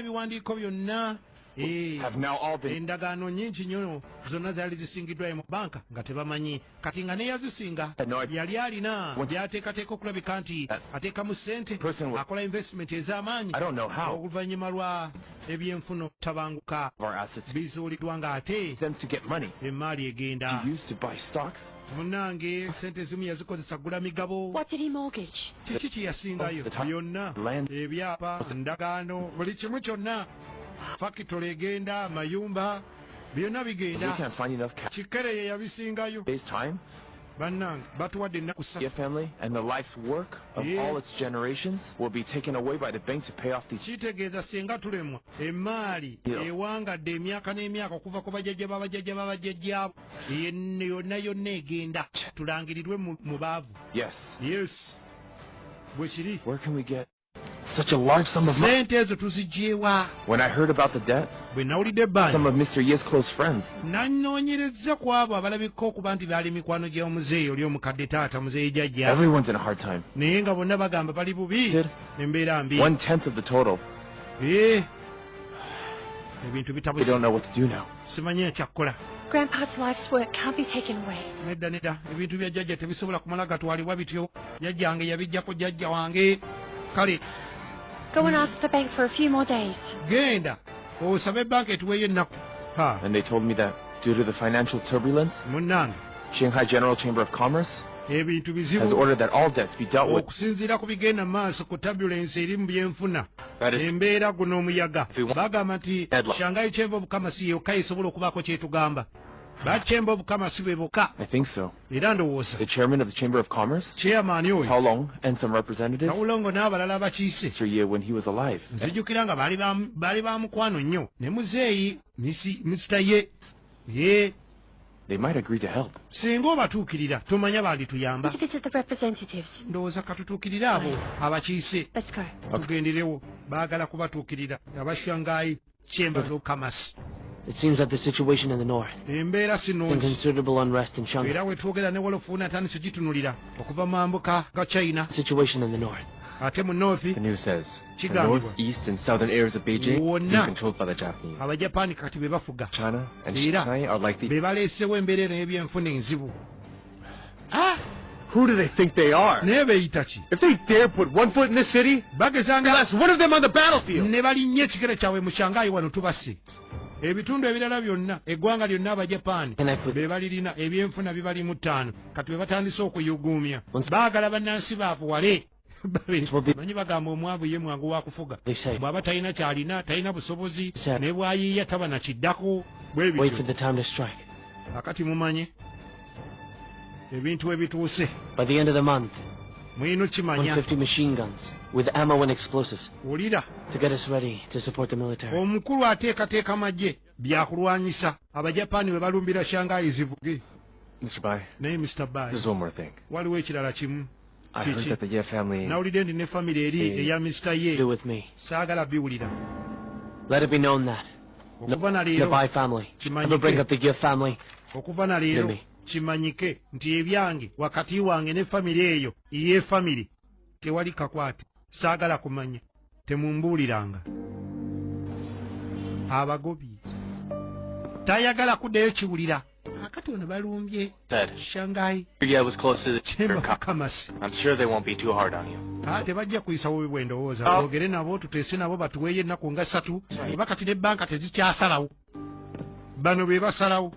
Ebiwandiiko byonna, have now all been endagaano nyingi nnyo zonna zaali zisingiddwayo mu banka nga tebamanyi. Kati nga neyazisinga yali alina byateekateeka okulabika nti ateekamu ssente, akola investment ez'amaanyi. I don't know how. Oluvannyuma lwa ebyenfuna okutabanguka, of our assets bizuuliddwa ng'ate them to get money emaali egenda. to use to buy stocks. Munnange, sente zimu yazikozesa gula migabo. What did he mortgage? Kiki kye yasingayo byonna? Land. Ebyapa, ndagaano, buli kimu kyonna, fakitole egenda, amayumba, byonna We bigenda. can't find enough cash. Kikere ye yabisingayo. Days time, Bannange, batuwadde ennaku 3. the family and the life's work of all its generations will be taken away by the bank to pay off these Kitegeeza singa tulemwa, emaali ewangadde emyaka n'emyaka okuva ku bajjajja babajjajja babajjajjaabo yonna yonna egenda, tulangirirwe mu baavu. Yes. Yes, bwe kiri. Where can we get such a large sum of money? Sente ezo tuzigyewa? When I heard about the debt, Bwe nawulidde ebbanja, some of Mr. Ye's close friends nanoonyereza ku abo abalabika okuba nti baali mikwano gy'omuzeeyi oli omukadde, taata muzeeyi, jjajja. Everyone's in a hard time. Naye nga bonna bagamba bali bubi, embeera mbi. One tenth of the total. Ebintu They bitabuse. don't know what to do now. Simanyi ekyakukola. Grandpa's life's work can't be taken away. Nedda, nedda, ebintu bya jjajja tebisobola kumala gatwalibwa bityo. Jjajjange yabijjako jjajja wange, kale. Go and ask the bank for a few more days. Genda osabe banka etuweeyo ennaku. Ha. And they told me that due to the financial turbulence, Munnange, Shanghai General Chamber of Commerce ebintu has bizibu. ordered that all debts be dealt with. Okusinziira ku bigenda mu maaso ku turbulence eri mu byenfuna, That is- embeera, guno omuyaga, bagamba nti Headline. Shanghai Chamber of Commerce yokka esobola okubaako kyetugamba. Ba Chamber of Commerce be bokka. I think so. Era ndowooza. The chairman of the Chamber of Commerce, Chairman oyo, Tao Long, and some representatives, Kawulongo n'abalala abakiise. Mr. Ye when he was alive. Nzijukira nga baali ba mukwano nnyo ne muzeeyi Mr. Ye ye. They might agree to help. Singa obatuukirira, tomanya baalituyamba. To visit the representatives. Ndowooza katutuukirire abo abakiise. Let's go. Tugenderewo, baagala kubatuukirira aba Shanghai Chamber of Commerce. It seems that the situation in the north Embeera si and nnungi. considerable unrest in Shanghai. Era wetwogera ne wolofuuna atandise gitunulira okuva mambuka ga China. Situation in the north. Ate mu north, The news says the Kigambibwa. north, east, and southern areas of Beijing Wonna. being controlled by the Japanese. Abajapaani kati be bafuga. China and Era Shanghai are like the be baleesewo embeera eno y'ebyenfuna enzibu. Who do they think they are? Naye beeyita ki? If they dare put one foot in this city, Bagezanga last one of them on the battlefield. ne balinnya ekigere kyabwe mu Shanghai wano, tubasse. Ebitundu ebirala byonna, eggwanga lyonna, Abajapaani Can I put- be balirina. Ebyenfuna bibali mu ttaano kati be batandise okuyuguumya, baagala bannansi baavuwale. Manyi bagamba omwavu ye mwangu wa kufuga. They say- Bw'aba talina kyalina, talina busobozi, Sir. ne bwayiiya taba na kiddako bwe Wait for bityo. the time to strike. Akati mumanye ebintu ebituuse. By the end of the month, Mulina okimanya. 150 machine guns with ammo and explosives Wulira. to get us ready to support the military. Omukulu ateekateeka magye, byakulwanyisa, Abajapaani we balumbira Shanghai zivuge. Mr. Bai. Naye Mr. Bai, There's one more thing. waliwo ekirala kimu. I heard Kiki? that the Ye family Nawulidde ndi ne famire eri eya Mr. Ye. Do with me. Saagala biwulira. Let it be known that Okuva na the leero, Bai family Kimanyike. ever bring up the Ye family. Okuva na leero, Jimmy. kimanyike nti ebyange wakati wange ne famire eyo ye famire tewali kakwate. Saagala kumanya, temumbuuliranga. Abagobye tayagala kuddayo kiwulira. Akati ono balumbye Said. Shanghai Ye was close to the Chamber of Commerce. I'm sure they won't be too hard on you. Ah, tebajja kuyisa bubi bwe ndowooza. Twogere nabo, tuteese nabo, batuweeyo ennaku nga 3, oba kati n'ebbanka tezikyasalawo, bano be basalawo.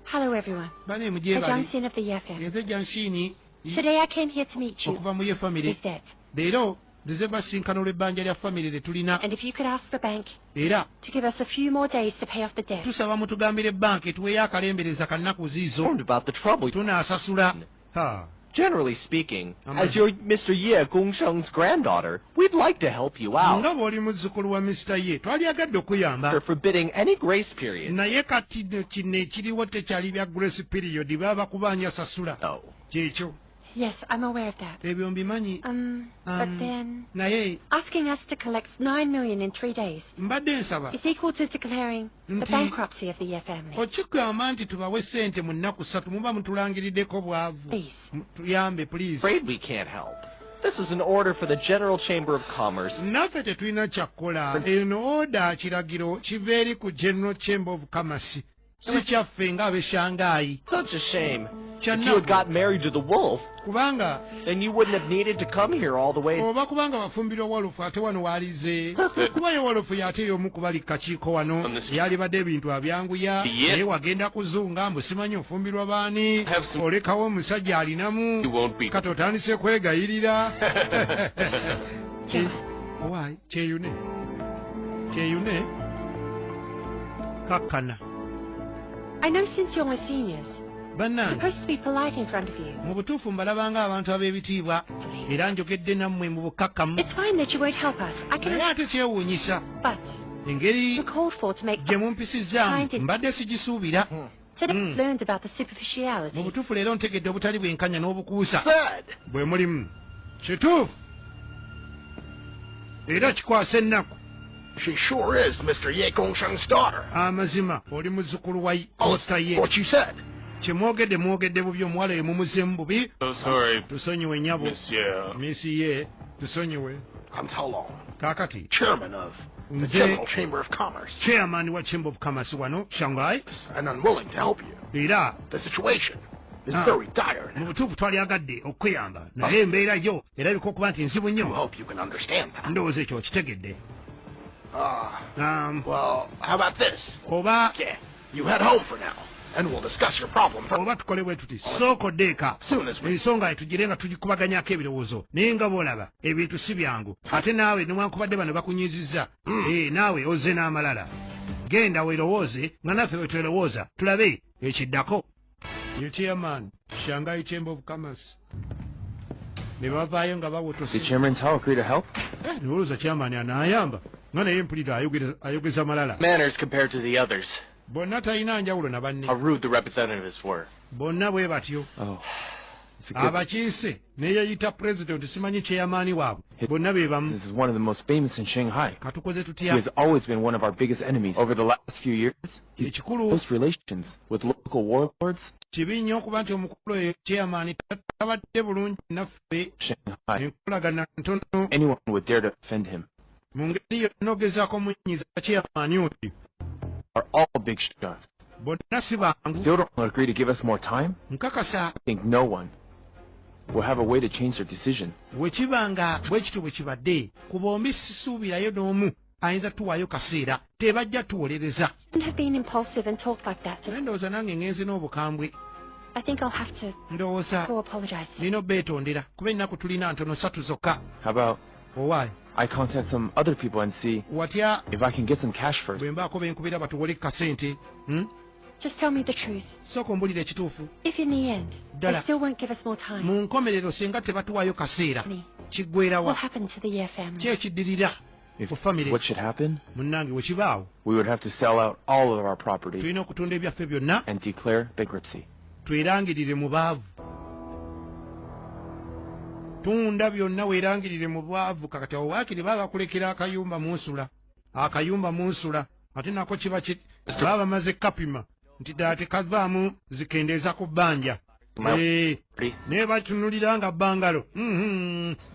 Hello, everyone. Bane I'm mugyebale. Johnson of the Ye family. Enze Janshiini Today I came here to meet you. okuva mu ye famire. Is that? Leero nzize basinkana olw'ebbanja lya famire lye tulina. And if you could ask the bank Era to give us a few more days to pay off the debt. tusaba mutugambire banka etuweeyo akalembereza ka nnaku ziizo, Informed about the trouble. tunaasasula. Ha. Generally speaking, as your Mr. Ye Gongsheng's granddaughter, we'd like to help you out. Nga bw'oli muzzukulu wa Mr. Ye, twalyagadde okuyamba. For forbidding any grace period. Naye kati no kino ekiriwo tekyali bya grace period, baba bakubanja, sasula. Oh. Kyekyo. Yes, I'm aware of that. Ebyo mbimanyi. But then Naye asking us to collect 9 million in 3 days mbadde nsaba is equal to declaring the Nti- bankruptcy of the Ye family. okigamba nti tubawe sente mu nnaku 3, muba mutulangiriddeko bwavu. Please. Tuyambe please. Afraid we can't help. This is an order for the General Chamber of Commerce. Naffe tetulina kyakkola. Eno order, kiragiro kiva eri ku General Chamber of Commerce, si kyaffe ng'ab'e Shanghai. Such a shame. If Kyannaku. you had got married to the wolf, Kubanga then you wouldn't have needed to come here all the way. Oba kubanga wafumbirwa wolufu, ate wano waalize kuba ye wolufu yate y'omu kubali kakiiko wano, yalibadde ebintu abyanguya. Naye wagenda kuzunga mbu simanyi ofumbirwa baani, olekawo omusajja alinamu, kati otandise kwegayirira. Owaayi, kyeyune kyeyune, kakkana. I know since you're my seniors, Bannange, supposed to be polite in front of you. Mu butuufu mbalabanga abantu ab'ebitiibwa, era njogedde nammwe mu bukkakkamu. It's fine that you won't help us. I can Naye ate kyewuunyisa but engeri you're called for to make gye mumpisizaamu, mbadde sigisuubira. Today I've learned about the Mu superficiality. butuufu leero ntegedde obutali bwenkanya n'obukuusa Sad. bwe mulimu. Kituufu era kikwasa ennaku. She sure is Mr. Ye Gongsheng's daughter. Amazima oli muzzukulu wa Oh, Mr. Ye. what you said. Kyemwogedde mwogedde bubi, omuwala ye mumuzeemu bubi. So sorry, Tusonyiwe nyabo. Monsieur. Miss Ye, tusonyiwe. I'm Tao Long, Kaakati chairman of the Nze- General Chamber of Commerce, chairman wa Chamber of Commerce wano Shanghai, and unwilling to help you. Era The situation is very dire mu now. butuufu twalyagadde okweyamba, naye embeera yo erabika okuba nti nzibu I nnyo. hope you can understand that. Ndowooza ekyo okitegedde. Well, how about this? Oba Yeah, you head home for now, and we'll discuss your problem for oba tukole bwe tuti, sooka odde eka, Soon as we- ensonga tugire nga tugikubaganyako ebirowoozo. Naye nga bw'olaba ebintu si byangu, ate naawe newankubadde bano bakunyizizza, naawe ozze n'amalala. Genda weerowooze nga naffe bwe twerowooza, tulabe ekiddako. Ye chairman Shanghai Chamber of Commerce, ne bavaayo nga Did bawotose. Chairman Tao agree to help? Ndowooza chairman anaayamba, nga naye mpulira ayogeza malala. Manners compared to the others. Bonna talina njawulo na banne. How rude the representatives were. Bonna bwe batyo. Oh. It's a good. Abakiise neyeyita president, simanyi chairman waabwe, bonna be bamu. This is one of the most famous in Shanghai. Katukoze He tutya? has always been one of our biggest enemies. Over the last few years, he's Ekikulu close relations with local warlords. kibi nnyo okuba nti omukulu oyo chairman tabadde bulungi naffe. Shanghai. Enkolagana ntono. Anyone would dare to offend him Mu ngeri yonna ogezaako munyiza chairman oyo, are all big shots. bonna si bangu. Still don't agree to give us more time? Nkakasa I think no one will have a way to change their decision. bwe kiba nga bwe kityo bwe kibadde ku bombi, sisuubirayo n'omu ayinza tuwaayo kaseera, tebajja tuwolereza. Shouldn't have been impulsive and talked like that. Naye ndowooza nange ŋŋenze n'obukambwe. I think I'll have to Ndowooza go apologize. nina obbeetondera, kuba ennaku tulina ntono, 3 zokka. How about Owaayi, I contact some other people and see watya if I can get some cash first? bwe mbaako benkubira batuwole kasente? Just tell me the truth. Sooka ombulira ekituufu. If in the end they Dala. still won't give us more time, Mu nkomerero singa tebatuwaayo kaseera, kiggwerawa? what happened to the Ye family? Ki ekiddirira If ku famire? what should happen, Munnange, we kibaawo, we would have to sell out all of our property tulina okutunda ebyaffe byonna and declare bankruptcy. Twerangirire mu baavu. Tunda byonna weerangirire mu bwavu. Kakati awo waakiri baba bakulekera akayumba munsula, akayumba munsula, ate nako kiba baba bamaze kapima nti ddala tekavaamu zikendeeza ku bbanja. Naye batunulira nga bbangalo.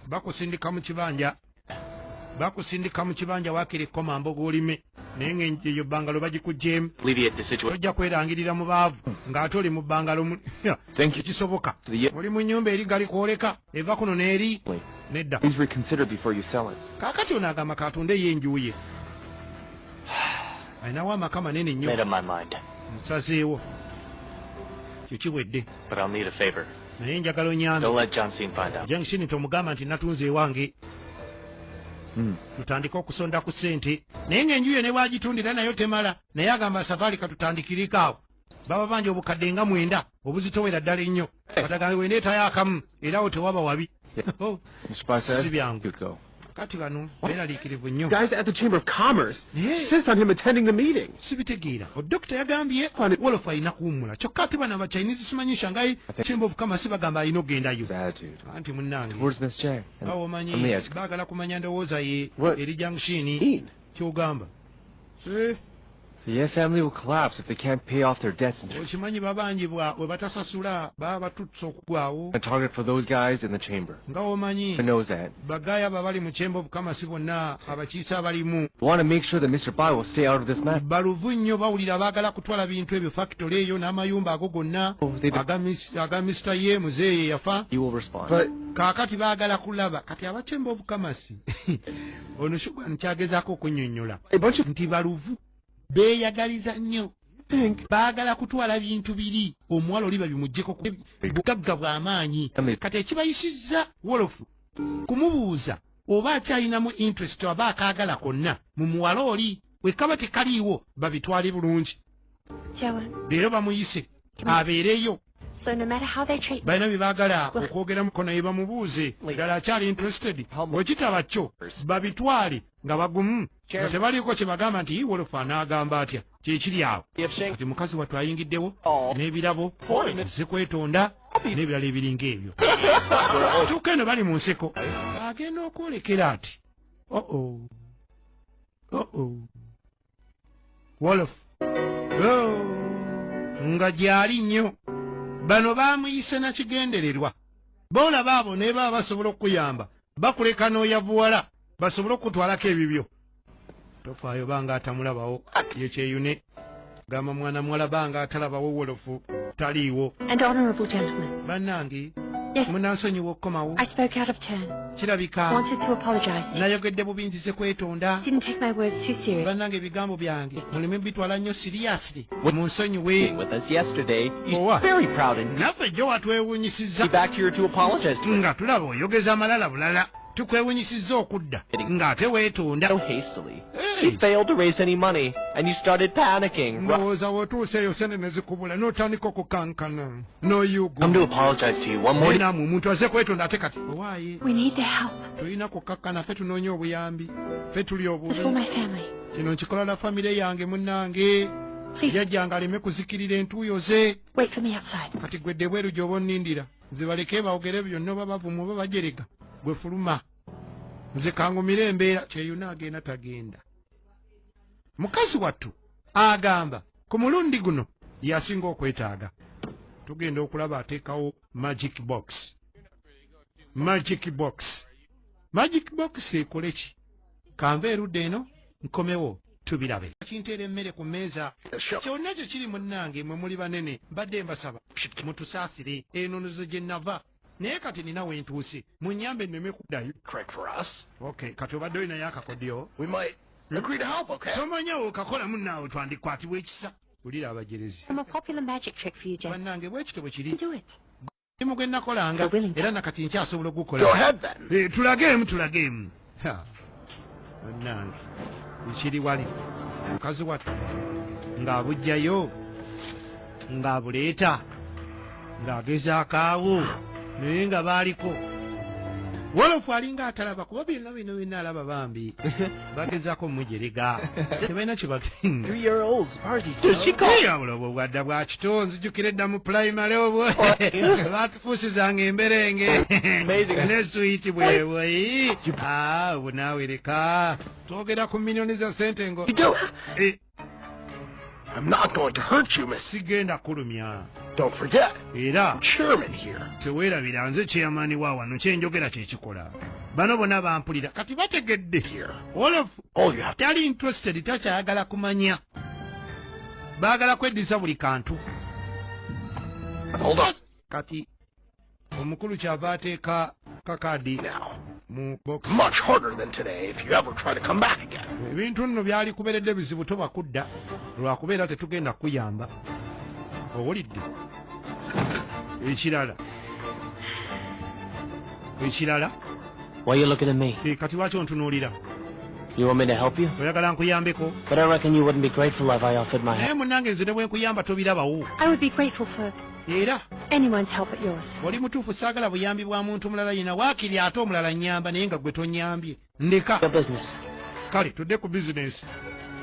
Bakusindika mu kibanja, bakusindika mu kibanja, waakiri ekkomambo g'olime, naye ng'eyo bbangalo bagikuggyeemu. Alleviate the situation. Tojja kwerangirira mu baavu ng'ate oli mu bbangalo Thank you. Kisoboka The- oli mu nnyumba eri gali kwoleka eva kuno n'eri nedda. Please reconsider before you sell it. Kaakati ono agamba katunde ye enju ye, alinawo amaka manene nnyo. Made up my mind. Nsazeewo, kyo kiwedde. But I'll need a favor. Naye njagala onyambe. Don't let Johnson find out. Junction tomugamba nti natunze ewange. Tutandike okusonda ku ssente, naye ng'enju ye ne bwagitundira nayo temala, naye agamba safaari katutandikiriko awo. Baba banja obukadde nga 9, obuzitowera ddala ennyo. Katagambe wendeetayo akamu, era awo tewaba wabi. Mr. Bai said Si byangu. you'd go. Kati bano beeraliikirivu nnyo. Guys at the Chamber of Commerce Yeah. insist on him attending the meeting. Sibitegeera. Odokita yagambye wolofu alina kuwummula, kyokka ate bano Abachinese, simanyi Shanghai Chamber of Commerce, bagamba alina okugendayo. His attitude Anti munnange, towards Miss Jang. And awo omanyi let me ask, baagala kumanya ndowooza ye What? eri Junction. Mean? Kyogamba. Eh, The Ye family will collapse if they can't pay off their debts. Okimanyi babanjibwa we batasasula baba batutse okugwawo. A target for those guys in the chamber. Nga omanyi knows that. Bagaya abali mu Chamber of Commerce bonna abakiise abalimu. Want to make sure that Mr. Bai will stay out of this matter. Baluvu nnyo bawulira baagala kutwala bintu ebyo factory eyo n'amayumba ago gonna aga Mr. Ye muzeeyi yafa. He will respond. But kaakati baagala kulaba kati aba Chamber of Commerce ono Shuga nkyagezaako okunnyonnyola nti baluvu beeyagaliza nnyo baagala kutwala bintu biri omuwala oli babimuggyeko bugagga bw'amaanyi. Kati ekibayisizza Wolofu kumubuuza oba akyalinamu interest oba akaagala konna mu muwala oli wekaba tekaliiwo babitwale bulungi. Leero bamuyise abeereyo. Balina bye baagala okwogeramuko naye bamubuuze ddala akyali interested bwekitaba kyo babitwale nga bagumu nga tebaliiko kye bagamba nti Wolofu anaagamba atya kyekiri awo. Kati mukazi wattu ayingiddewo n'ebirabo zikwetonda n'ebirala ebiringa ebyo. Tuuka eno bali mu nseko agenda okwolekera ati oo Wolofu nga gyali nnyo. Bano bamuyise na kigendererwa. Boolaba abo ne baba basobola okukuyamba bakuleka n'oyavuwala basobole okutwalako ebibyo. Tofaayo banga atamulabawo ye kyeyune gamba mwana muwala banga atalabawo Wolofu taliiwo. And honorable gentlemen. Bannange Yes. munansonyiwa okukomawo. I spoke out of turn. Kirabika Wanted to apologize. nayogedde bubi nzize kwetonda. Didn't take my words too serious. Bannange ebigambo byange muleme bitwala nnyo seriously. Munsonyiwe. With us yesterday, he's very proud and naffe jjo watwewuunyisizza. Be back here to apologize to nga tulaba oyogeza amalala bulala tukwewuunyisizza okudda ng'ate weetonda. So hastily. You failed to raise any money and you started panicking. Ndowooza w'otuuse sente ne zikubula n'otandika okukankana n'oyugu. Come to apologize to you one more. Nammwe omuntu azze kwetonda ate kati owaaye. We need their help. Tulina kukakkana ffe tunoonya obuyambi ffe tuli It's for obubi. my family. Kino nkikola la famire yange munnange. Jjajjange aleme kuzikirira entuuyo ze. Wait for me outside. Kati gwedde bweru gy'oba onnindira nze baleke bawogere byonna oba bavumu oba bajerega gwe fuluma nze kangumire embeera. Kyeyuna agenda tagenda. Mukazi wattu agamba ku mulundi guno yasinga okwetaaga. Tugenda okulaba ateekawo magic box. Magic box. Magic box ekole ki? Kanve erudda eno nkomewo tubirabe. Kinteera emmere ku mmeeza kyonna kyo kiri munnange mwe muli banene mbadde mbasaba mutusaasire enonozo gye nava naye kati nina we ntuuse munnyambe nneme kuddayo. Trick for us. Okay, kati obadde olinayo akakodyo. We might agree to help, okay? Tomanya okakola munnaawe twandikwatibwa ekisa. Wulira abajerezi. I'm a popular magic trick for you, Jen. Bannange bwe kityo bwe kiri. Do it. Mulimu gwe nakolanga era nakati nkyasobola ogukola. Go ahead then. Tulageemu tulageemu. Bannange ekiri wali mukazi wattu ng'abuggyayo ng'abuleeta ng'agezaako awo naye nga baaliko. Wolofu alinga atalaba kuba byonna bino byonna alaba bambi bagezaako mumujerega tebalina kye bagenda. 3-year-olds, Obwo bwadda bwa kito nzijukira edda mu pulayimale obwo baatufuusizanga emberenge ne swiiti bwebwe. Obwo naawe leka twogera ku miliyoni za ssente ngo. I'm not going to hurt you, miss. Sigenda kulumya. Don't forget, era chairman here. Teweerabira nze chairman wa wano kyenjogera kyekikola. Bano bonna bampulira kati bategedde. Wolofu tali interested takyayagala kumanya. Baagala kweddiza buli kantu. Hold on. Kati omukulu kyava ateeka kakadi mu box. Much harder than today if you ever try to come back again. Ebintu nno byali kubeeredde bizibu tobakudda lwakubeera tetugenda kuyamba. Owulidde ekirala ekirala. Why you looking at me? Kati lwaki ontunuulira? You want me to help you? Oyagala nkuyambeko? But I reckon you wouldn't be grateful if I offered my Naye help. munnange nze ne bwe nkuyamba tobirabawo. I would be grateful for Era anyone's help but yours. oli mutuufu saagala buyambi bwa muntu mulala yina waakiri ate omulala nnyamba naye nga gwe tonnyambye. Ndeka. Your business. Kale tudde ku bizinensi.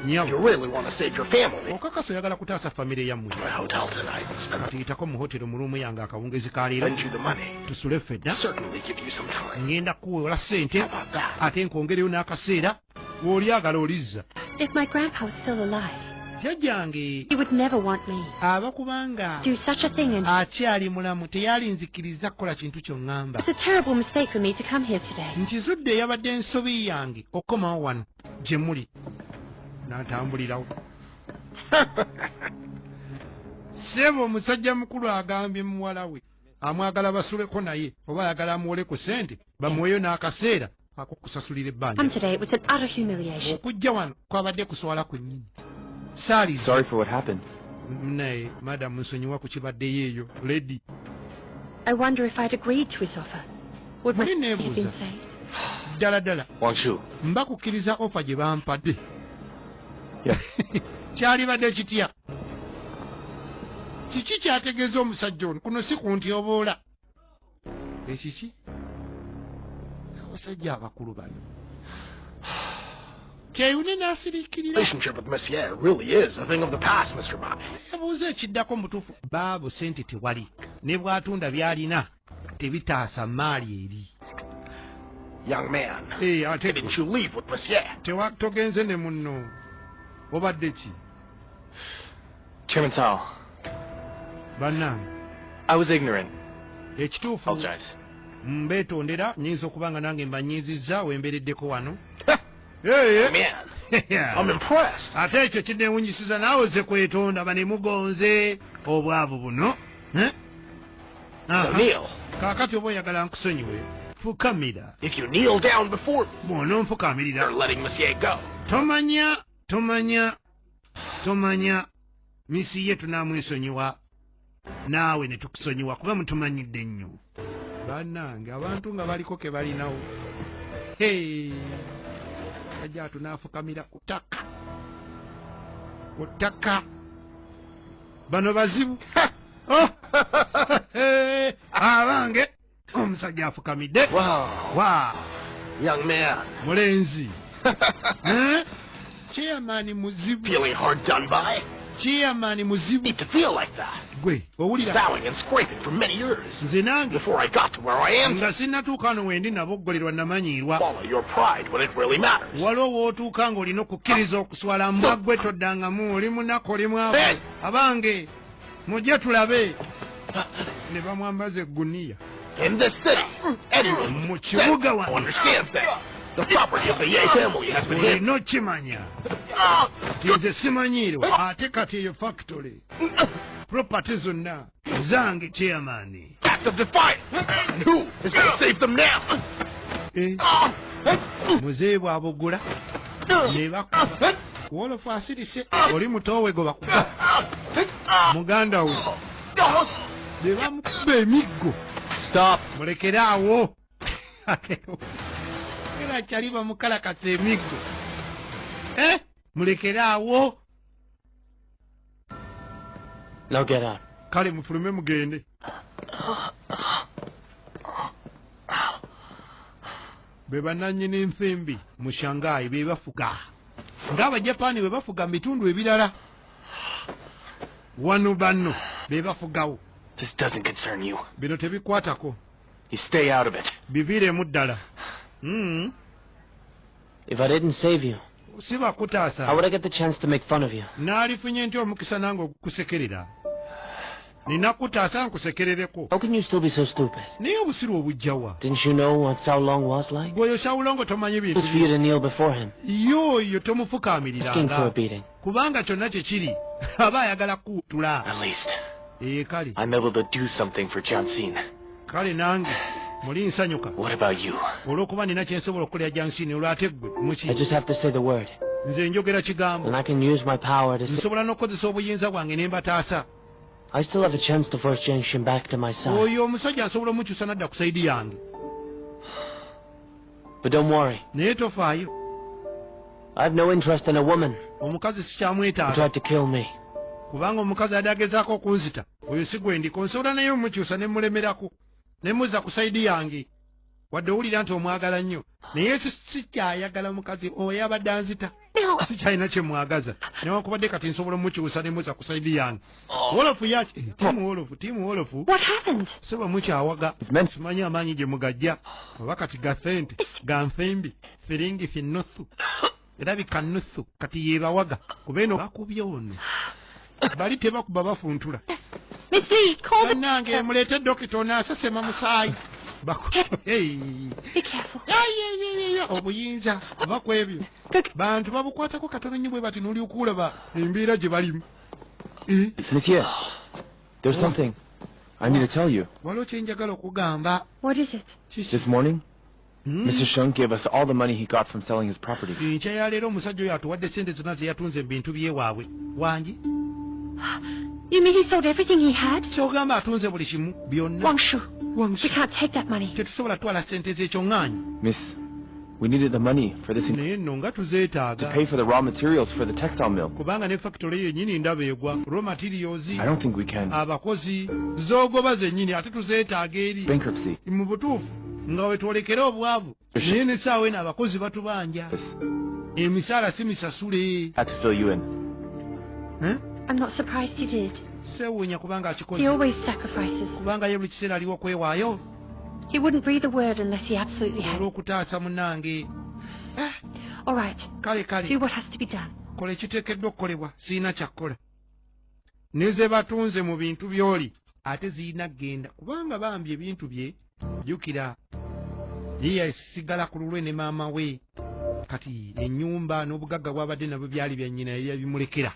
You really want to save your family. Okakasa oyagala kutaasa famire yammwe. My hotel tonight and spend Kati yitako mu hotero mu ruumu yange akawungezi ka leero. lend you the money. Tusule ffenna. Certainly give you some time. Ngenda kuwewola ssente About that. ate nkwongereyo n'akaseera w'olyagala olizza. If my grandpa was still alive, Jjajjange He would never want me. aba kubanga Do such a thing and akyali mulamu teyalinzikiriza kukola kintu kyoŋŋamba. It's a terrible mistake for me to come here today. Nkizudde eyabadde ensobi yange okukomawo wano gye muli. N'atambulirawo. Ssebo omusajja mukulu agambye muwala we amwagala basuleko naye oba ayagala amuwole ku ssente bamuweeyo n'akaseera ak'okusasulira ebbanja. Come today, it was an utter humiliation. Okujja wano kwabadde kuswala kwennyini. Saaliza. Sorry for what happened. Naye madamu nsonyiwa ku kibaddeyo eyo lady. I wonder if I'd agreed to his offer. Would my Muli family have been neebuuza. safe? Ddala ddala Wang Shu, mba kukkiriza ofa gye bampadde. Yeah. Kyalibadde kitya? Kiki kyategeeza omusajja ono? Kuno si kuntyoboola. Ekiki? Abasajja abakulu bano. Kyeyune n'asiriikirira. Relationship with Monsieur really is a thing of the past, Mr. Bai. Yabuuza ekiddako mutuufu. Baabo sente tewali. Ne bw'atunda by'alina tebitaasa maali eri. Young man, Eh, ate didn't you leave with Monsieur? tewa togenze ne munno. Obadde ki? Chairman Tao, Bannange. I was ignorant. Ekituufu Apologize. mbeetondera nnyinza okuba nga nange mbanyiizizza wembeereddeko wano. Eh, Man, eh. I'm impressed. Ate ekyo kinneewunyisiza naawe ozze kwetonda banemugonze obwavu buno. Eh? So Aha. kneel. Kaakati oba oyagala nkusonyiwe fukamira. If you kneel down before me, Bw'ononfukaamirira you're letting Monsieur go. tomanya tomanya tomanya misi ye tunaamwesonyiwa naawe ne tukusonyiwa kuba mutumanyidde nnyo. Bannange abantu nga baliko ke balinawo. Hey. Sajja tunaafukamira ku ttaka ku ttaka. Bano bazibu. Oh! Abange omusajja afukamidde. Wow. Wa Young man, mulenzi. Eh? Chairman muzibu. feeling hard done by? Chairman muzibu. Need to feel like that. Gwe owulira Bowing and scraping for many years nze nange before I got to where I am nga sinnatuuka no wendi naboggolерwa namanyiirwa. Follow your pride when it really matters. Waliwo w'otuuka ng'olina okukkiriza okuswala mbwa gwe toddangamu oli munaku oli mwavu. Hey! Abange mujje tulabe. Ne bamwambaza egguniya. In this city, anyone Mu with kibuga sense wano. understands that the property of the Ye family has been hidden. Olina okimanya ti nze simanyiirwa ate kati eyo factory property zonna zange chairman. Act of defiance. And who is going to save them now? Eh. Muzeeyi bw'aboggula ne bakuba wolofu asirise oli mutoowe gwe bakuba muganda we ne bamukuba emiggo. Stop. Mulekere awo era kyali bamukalakasa emiggo. Eh? Mulekere awo. Now get out. Kale mufulume mugende. Be bannannyini nsimbi mu Shanghai be bafuga ng'Abajapaani bwe bafuga mu bitundu ebirala wano banno be bafugawo. This doesn't concern you. Bino tebikwatako. You stay out of it. Biviiremu ddala. If I didn't save you, Si bakutaasa how would I get the chance to make fun of you? Naalifunye nti omukisa nange ogukusekerera nina kutaasa nkusekerereko. How can you still be so stupid? Naye obusiru obujjawa? Didn't you know what Sao Long was like? Gwe oyo Shawulongo tomanyi It bintu was for you to kneel before him, yo oyo asking for a tomufukaamiriranga beating. Kubanga kyonna kye kiri aba ayagala kuwutula. At least Ee kale I'm able to do something for Jianxin. Kale nange muli nsanyuka What about you? Olw'okuba nina kye nsobola okukolera Jansini olwate ggwe I muki just have to say the word, nze njogera kigambo and I can use my power to save. Nsobola n'okukozesa obuyinza bwange ne mbataasa. I still have a chance to force Jianxin back to my side. Oyo omusajja nsobola omukyusa nadda ku sayidi yange. But don't worry, Naye tofaayo. I have no interest in a woman Omukazi who sikyamwetaaga tried to kill me. Kubanga omukazi adde agezaako okunzita oyo si gwe ndiko nsobola naye omukyusa ne mulemerako ne muzza ku sayidi yange wadde owulira nti omwagala nnyo naye sikyayagala mukazi oyo abadde anzita sikyalina kye mwagaza newankubadde kati nsobola omukyusa ne muzza ku sayidi yange. Wolofu ya tiimu wolofu tiimu wolofu. What happened? Seba mukyawaga simanyi amaanyi gye mugajja oba kati ga sente ga nsimbi siringi finnusu. Erabika nuthu kati yebawaga kuba eno bakubye ono. Bali tebakuba bafuntula. Miss Lee, call the Bannange muleete dokita ono asesema musaayi. Hey. Be careful. Obuyinza oba ku ebyo bantu babukwatako katono nnyo bwe bati n'olyoka olaba embeera gye balimu. Miss Ye, there's something I need to tell you. Waliwo kye njagala okugamba. What is it? This morning, Mr. Sheng gave us all the money he got from selling his property. Enkya ya leero omusajja oyo atuwadde ssente zonna ze yatunze mu bintu byewaabwe. Wangi? You mean he sold everything he had? Ky'ogamba atunze buli kimu byonna. Wang Shu, Wang we Shu. can't take that money. Tetusobola kutwala ssente z'ekyo ŋŋaanyi. Miss, we needed the money for this Naye nno nga to tuzeetaaga. pay for the raw materials for the textile mill. Kubanga ne factory yennyini ndaba egwa. Raw materials, I don't think we can. abakozi, z'ogoba zennyini ate tuzeetaaga eri. Bankruptcy. Mu butuufu nga we twolekera obwavu. Naye n'essaawa eno abakozi batubanja. This Emisaala si misasule. had to fill you in. I'm not surprised he did. Seewuunya kubanga He akikoze. always sacrifices. Kubanga ye buli kiseera aliwo okwewaayo He wouldn't breathe a word unless he absolutely had. olw'okutaasa munnange. All right. Kale kale. Do what has to be done. Kola ekiteekeddwa okukolebwa, sirina kyakkola. Ne ze batunze mu bintu by'oli ate zirina kgenda kubanga bambi ebintu bye jjukira ye yasigala ku lulwe ne maama we. Kati ennyumba n'obugagga bw'abadde nabwo byali bya nnyina yali yabimulekera.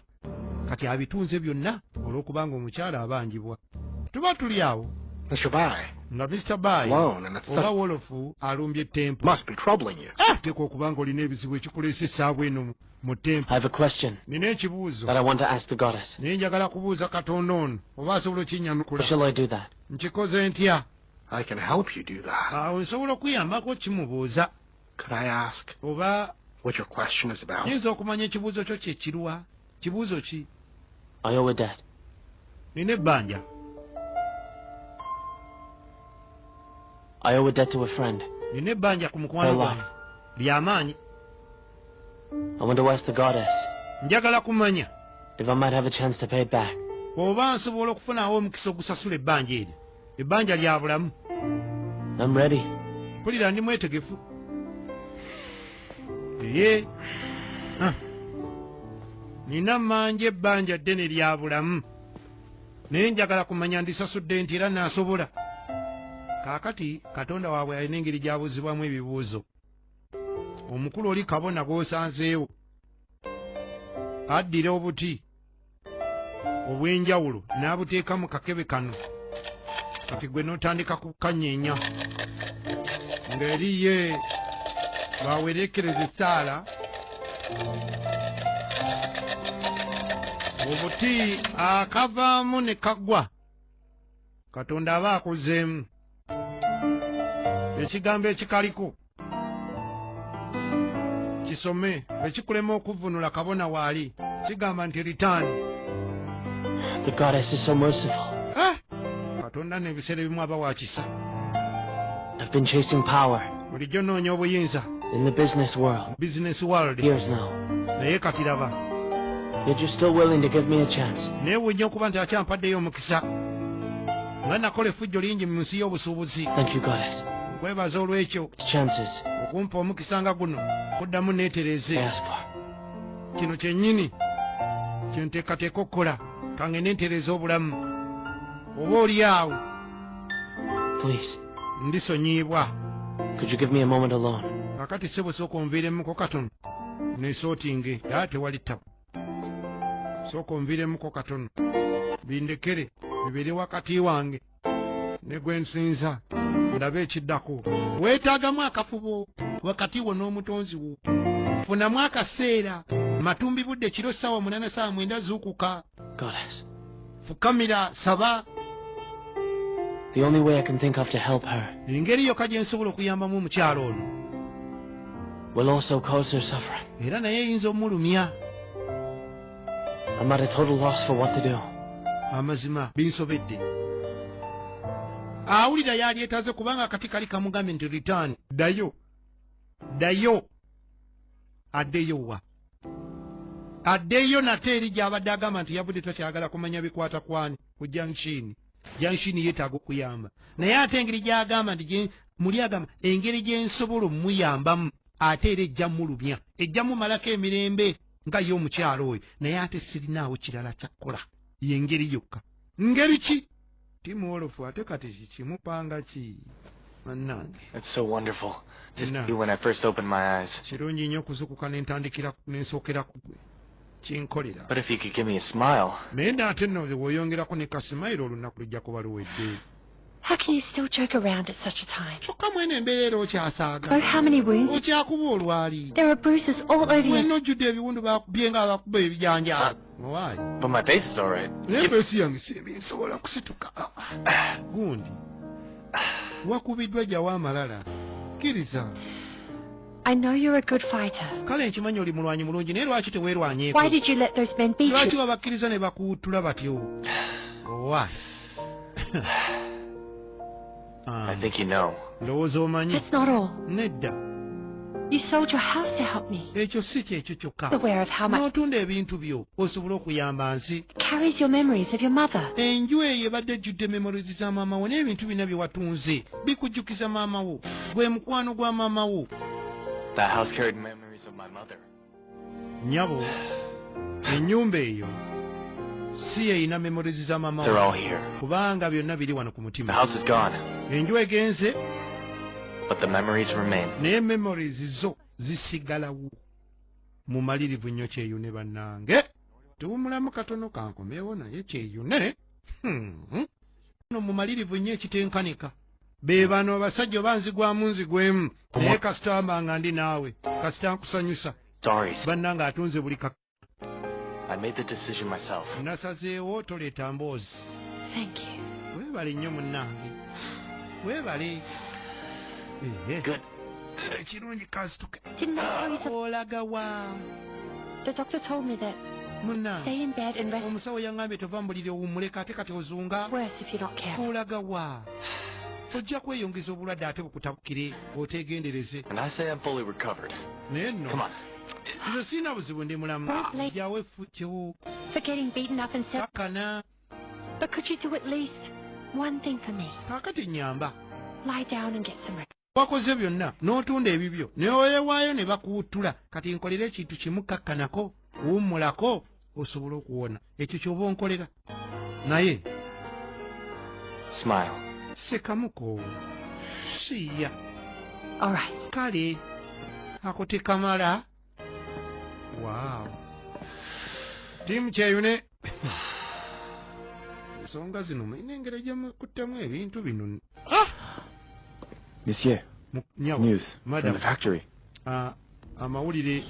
Kati abitunze byonna olw'okubanga omukyala abanjibwa. Tuba tuli awo Mr. Bai, nga Mr. Bai Alone and at oba such- wolofu alumbye tempo. must be troubling you. Teekwa okuba nga olina ebizibu ekikuleesa essaawa eno mu tempo. I have a question Nina ekibuuzo that I want to ask the goddess. naye njagala kubuuza Katonda ono oba asobola okinyanukula. Shall I do that? Nkikoze ntya? I can help you do that. Awo nsobola okuyambako kimubuuza. Could I ask Oba what your question is about? nyinza okumanya ekibuuzo kyo kye kiruwa? Kibuuzo ki? I owe a debt. Nina ebbanja. I owe a debt to a friend. Nina ebbanja ku mukwano Her gwange life. ly'amaanyi. I want to ask the goddess Njagala kumanya if I might have a chance to pay it back. oba nsobola okufunawo omukisa ogusasula ebbanja eryo. Ebbanja lya bulamu. I'm ready. Mpulira ndi mwetegefu. Ee. Nina mmanja ebbanja ddene lya bulamu. Naye njagala kumanya ndisasudde nti era naasobola. Kaakati Katonda waabwe alina engeri gy'abuuzibwamu ebibuuzo. Omukulu oli kabona gw'osanzeewo addira obuti obw'enjawulo n'abuteeka mu kakebe kano. Kati gwe n'otandika kukanyeenya ng'eri ye bawereekereza essaala. Obuti akavaamu ne kagwa, Katonda aba akozeemu. Ekigambo ekikaliko kisome, ekikulema okuvvunula kabona waali kigamba nti return. The goddess is so merciful. Katonda n'ebiseera ebimu aba wa kisa. I've been chasing power Bulijjo nnoonya obuyinza in the business world. business world. Years now. Naye kati laba. Yet you're still willing to give me a chance. Neewuunya okuba nti akyampaddeyo omukisa. Nga nakola effujjo lingi mu nsi y'obusuubuzi. Thank you, goddess. Nkwebaza olw'ekyo Chances okumpa omukisa nga guno kuddamu neetereeze. I ask for. Kino kyennyini kye nteekateeka okukola kangende ntereeze obulamu. Oba oli awo Please, ndisonyiibwa. could you give me a moment alone? Kaakati ssebo sooka onviiremuko katono neesootinge aa tewali ttabu. Sooka onviiremuko katono bindekere bibeere wakati wange ne gwe nsinza ndabe ekiddako. Weetaagamu akafubo wakati wo n'omutonzi wo. Funamu akaseera matumbi budde kiro ssaawa 8 ssaawa 9 zuukuka. Goddess, Fukamira saba. the only way I can think of to help her Engeri yokka gye nsobola okuyambamu omukyalo ono will also cause her suffering. era naye eyinza omulumya. I'm at a total loss for what to do. Amazima binsobedde. Awulira yalyetaaze kubanga akati kali kamugambye nti return, ddayo, ddayo, addeyo wa? Addeyo nate eri gy'abadde agamba nti yavudde takyagala kumanya bikwata kwani ku junction. Junction yeetaaga okuyamba. Naye ate engeri gy'agamba nti muli agamba engeri gye nsobola omuyambamu Ate era ejja mulumya, ejja mumalako emirembe nga ye omukyalo oyo. Naye ate sirinaawo kirala kyakkola, yengeri yokka. Ngeri ki? Timuwolofu ate kati kimupanga ki bannange? It's so wonderful to No. see you when I first opened my eyes. Kirungi nnyo okuzukuka nentandikira nensookera ku gwe kinkolera. But if you could give me a smile, Naye naate nno bw'oyongerako ne kasimayiro, olunaku lujja kuba luwedde. How can you still joke around at such a time? Kyokka mwene embeera era okyasaaga. Oh, how many wounds? Okyakuba olwali. There are bruises all over you. Wenna ojjudde ebiwundu, bakubye nga abakuba ebijanjaalo. Owaayi. But my face is all right. Naye face yange simbi, nsobola kusituka. Ah, gundi wakubiddwa, jjawo amalala, kkiriza. I know you're a good fighter. Kale nkimanyi oli mulwanyi mulungi, naye lwaki teweerwanyeeko? Why did you let those men beat Lwaki you? wabakkiriza ne bakuwuttula batyo? Owaayi. I think you know. Ndowooza omanyi. That's not all. Nedda. You sold your house to help me. Ekyo si kyekyo kyokka. Aware of how much N'otunda ebintu byo osobole okuyamba nsi. Carries your memories of your mother. Enju eyo ebadde ejjudde memories za maama wo, n'ebintu bina bye watunze bikujjukiza maama wo, gwe mukwano gwa maama wo. That house carried memories of my mother. Nnyabo, ennyumba eyo si eyina memories za maama They're wo, all here. kubanga byonna biri wano ku The mutima. house is gone, Enju egenze, but the memories remain. Naye memories zo zisigalawo. Mumalirivu nnyo Kyeyune. Bannange, tuwumulamu katono, kankomewo naye Kyeyune. No mumalirivu nnyo ekitenkanika. Be bano abasajja oba nzigwamu nzigwemu, naye kasita mba nga ndi naawe, kasita nkusanyusa. Stories. Bannange, atunze buli ka I made the decision myself. Nasazeewo, toleeta mboozi. Thank you. Weebale nnyo munnange, weebale. Ehe. Good. Ekirungi kasituke. Didn't I tell you something? Olagawa? The doctor told me that Munnange, stay in bed and rest. Omusawo yaŋŋambye tova mbulire, owummuleka, ate kati ozunga. Worse if you're not careful. Olagawa? Ojja kweyongeza obulwadde ate bukutabukire otegendereze. And I say I'm fully recovered. Naye nno Come on. nze sirina buzibu, ndi mulamu. Jawo effujjo. For getting beaten up and set. Kakkana. But could you do at least one thing for me? Kaakati nyamba. Lie down and get some rest. Wakoze byonna n'otunda ebibyo ne weewaayo ne bakuwuttula, kati nkolera ekintu kimu, kakkanako, wummulako osobole okuwona. Ekyo ky'oba onkolera, naye Smile. Sekamuko siya. All right. Kale ako tekamala. Waaw, tiimu Kyeyune, ensonga zino mulina engeri gyemukuttemu ebintu bino. Monsieur, Nyawo, news from madam, the factory. Ah, amawulire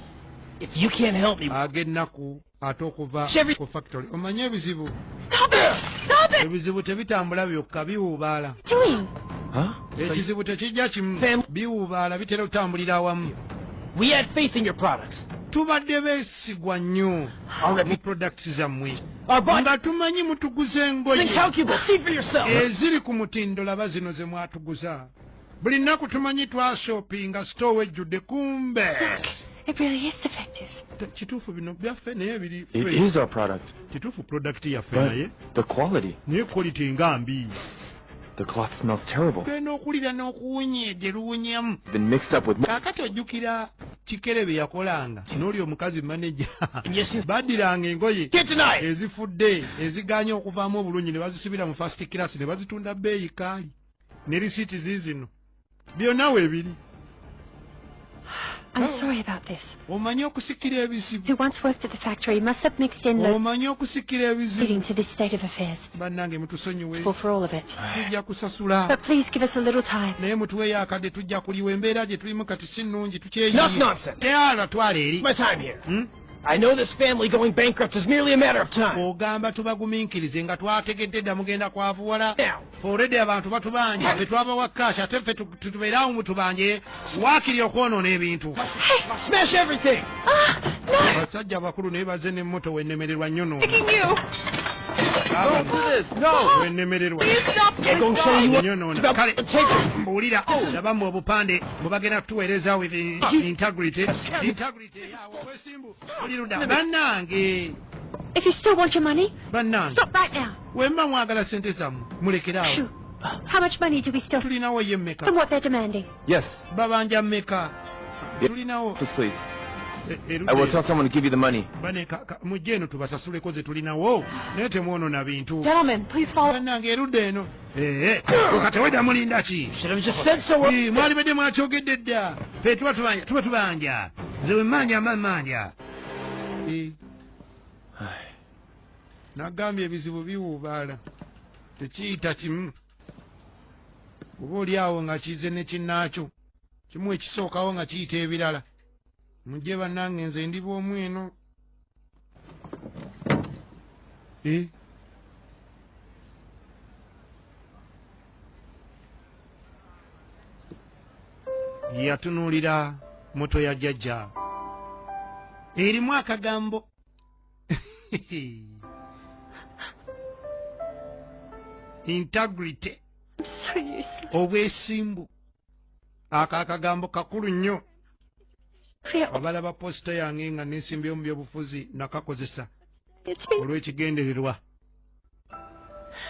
If you can't help me, ag'ennaku ate okuva Chevy- ku factory. Omanye ebizibu Stop it! Stop it! ebizibu tebitambula byokka, biwuubaala. Doing. Ekizibu tekijja kimu, Fam- biwuubaala, bitera okutambulira awamu. We had faith in your products. Tubadde beesigwa nnyo mu products zammwe, Our budget nga tumanyi mutuguza engoye is incalculable. See for yourself. Eziri ku mutindo. Laba zino ze mwatuguza buli nnaku, tumanyi twashopinga store ejjudde, kumbe It really is defective. Kituufu bino byaffe, naye biri It fake. is our product, Kituufu product yaffe, naye but the quality. Naye quality nga mbi. The cloth smells terrible. Genda okulira n'okuwunya gye luwunyamu. Been mixed up with Kaakati ojjukira kikere bye yakolanga n'oli omukazi maneja? Yes, yes. Baddiranga engoye Get tonight. ezifudde, eziganye okuvaamu obulungi, ne bazisibira mu first class ne bazitunda bbeeyi kaali, ne risiiti ziizino byonna weebiri. I'm sorry about this. Omanyi okusikira ebizibu. Who once worked at the factory must have mixed in the Omanyi okusikira ebizibu. leading to this state of affairs. Bannange, mutusonyiwe. For all of it. Tujja kusasula. But please give us a little time. Naye mutuweeyo akadde, tujja kuliwa. Embeera gye tulimu kati si nnungi. Enough nonsense. Teala, twala eri. My time here. I know this family going bankrupt is merely a matter of time. Ogamba tubagumiikirize nga twategedde dda mugenda kwavuwala. Now. Fe already abantu batubanja, ffe twabawa cash, ate ffe tubeerawo mutubanje waakiri okwonoona ebintu. Smash everything! Abasajja abakulu naye baze n'emmoto wennemererwa nnyo noono. You! Wennemererwa Gongsheng, you nnyo. Kale take it. mbuulira, labamu obupande mubagenda kutuweereza with integrity, integrity yawe obwesimbu buli ludda, bannange. If you still want your money, Bannange, stop right now. wemba mwagala sente zammwe, mulekeraawo. Shoo. How much money do we still Tulinawo ye mmeka? from what they're demanding? Yes. Babanja mmeka? Tulinawo. Please, please. I will tell someone to give you the money. Bane mujje eno tubasasuleko ze tulinawo, naye temwonona bintu. Gentlemen, please follow. Bannange, erudda eno. Kati wedda mulinda ki? Should have just said so. Mwalibadde mwakyogedde dda. Fe tuba tubanja, tuba tubanja. Nze we mmanja mba mmanja. Nagambye ebizibu biwuubaala, tekiyita kimu, oba oli awo nga kize ne kinnaakyo kimu ekisookawo nga kiyita ebirala. Mujje bannange, nze ndi bw'omu eno. Yatunuulira moto ya jjajja erimu akagambo integrity. I'm so useless. Obwesimbu. Ako akagambo kakulu nnyo. Clear. Abalaba posita yange nga nensimbyeyo mu byobufuzi, nakakozesa It's been olw'ekigendererwa,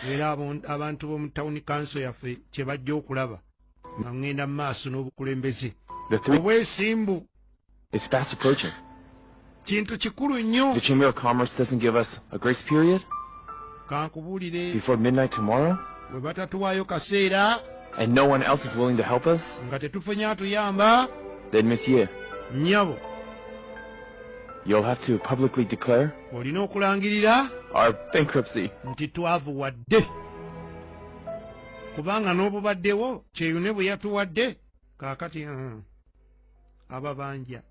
era abantu b'omu town council yaffe kye bajja okulaba nga ŋŋenda mu maaso n'obukulembeze. The three Obwesimbu is fast approaching. kintu kikulu nnyo. The Chamber of Commerce doesn't give us a grace period Kankubuulire, before midnight tomorrow, bwe batatuwaayo kaseera and no one else is willing to help us, nga tetufunye atuyamba, then Miss Ye, nnyabo, you'll have to publicly declare olina okulangirira our bankruptcy. Nti twavuwadde, kubanga n'obubaddewo kyeyune bwe yatuwadde. Kaakati ababanja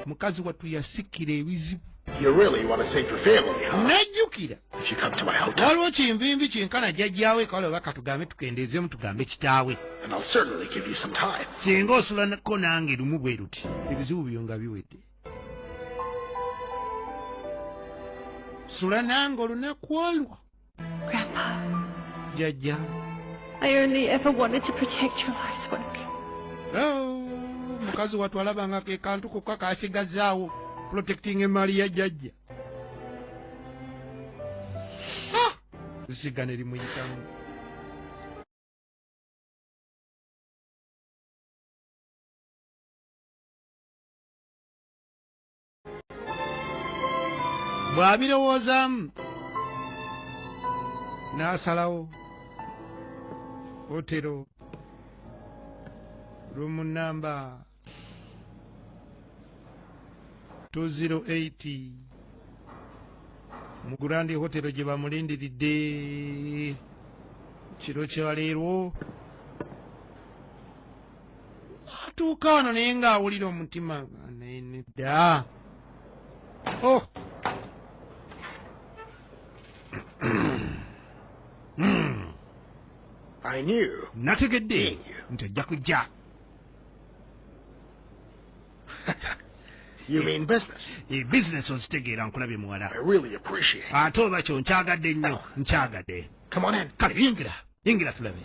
mukazi wattu yasikira ebizibu. You really want to save your family, huh? Najjukira If you come to my hotel, waliwo kinvimbi kyenkana jjajjaawe, kale oba katugambe tukendeezeemu tugambe kitaawe. And I'll certainly give you some time. Singa osulako nange lumu bwe luti, ebizibu byo nga biwedde. Sula nange olunaku olwo. Grandpa. Jjajja. I only ever wanted to protect your life's work. Oh, mukazi wattu alabanga ke kantu kokka kasigazaawo, protecting emaali ya jjajja. Ah! Zisiga ne limuyitamu. Bw'abirowoozaamu n'asalawo hotero, room number 208 mu Grand Hotel gye bamulindiridde kiro kyaleero. Atuuka wano naye ng'awulira omutima naye nedda. Oh, I knew. Nategedde nti ojja kujja. You mean business. Bizinesi ozitegeera, nkulabye muwala. I really appreciate it. Ate oba kyo nkyagadde nnyo, nkyagadde. Come on in. Kale yingira, yingira tulabe.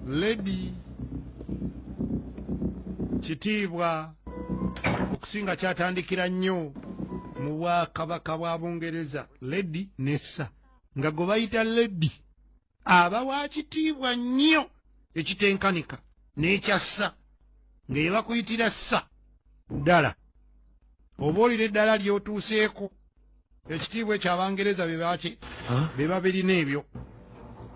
Lady, kitiibwa okusinga kyatandikira nnyo mu bwakabaka bwa Bungereza. Lady ne sir, nga gwe bayita lady aba wa kitiibwa nnyo ekitenkanika n'ekya sir, nga ye bakuyitira sir ddala oba olira eddala ly'otuuseeko. Ekitiibwa ekyo Abangereza be baki be babirina ebyo.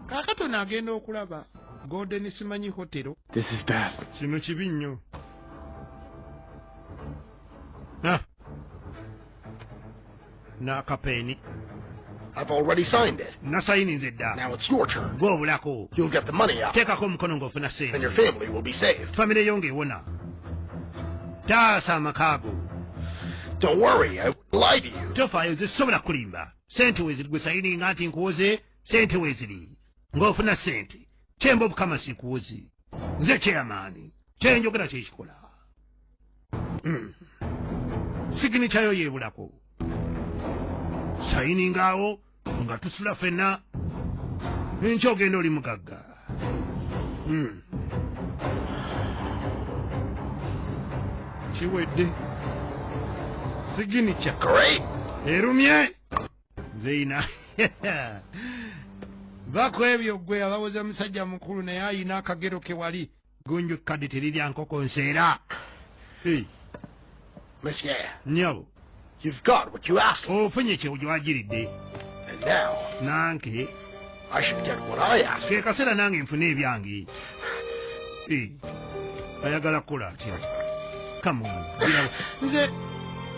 Kaakati ono agenda okulaba Golden simanyi Hotel. This is bad. Kino kibi nnyo. Ah. N'akapeeni. I've already signed it. Nasayininze dda. Now it's your turn. Gw'obulako. You'll get the money out, teekako omukono ng'ofuna and ssente, your family will be saved. Famire yo ng'ewona. Taasa amaka go. Don't worry, I won't lie to you. Tofaayo, nze sobola kulimba. Sente weeziri, gwe sayininga nti nkuwoze, sente weeziri ng'ofuna sente. Kyemba obukama sikuwoze, nze chairman, kyenjogera kyekikola. Signature yo yeebulako. Sayiningaawo nga tusula ffenna, enkya ogenda oli mugagga. Kiwedde, signature. Great. Erumye nzeina. Va ku ebyo gwe abawoza musajja mukulu, naye ayina akagero ke wali gunju kadde terirya nkoko nseera. Hey, Miss Ye, nnyabo, you've got what you asked for. Ofunye kyewagiridde. And now, Nanke I should get what I asked ke kaseera nange nfune ebyange. Eh, ayagala kukola atya? Come on, gira- nze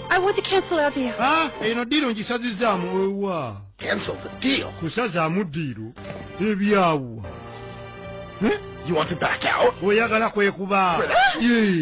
I want to cancel our deal. Ah, eno deal ngisazizaamu ewa. Cancel the deal. Kusazaamu deal ebyawa. You want to back out? Oyagala kwekuba? Ye.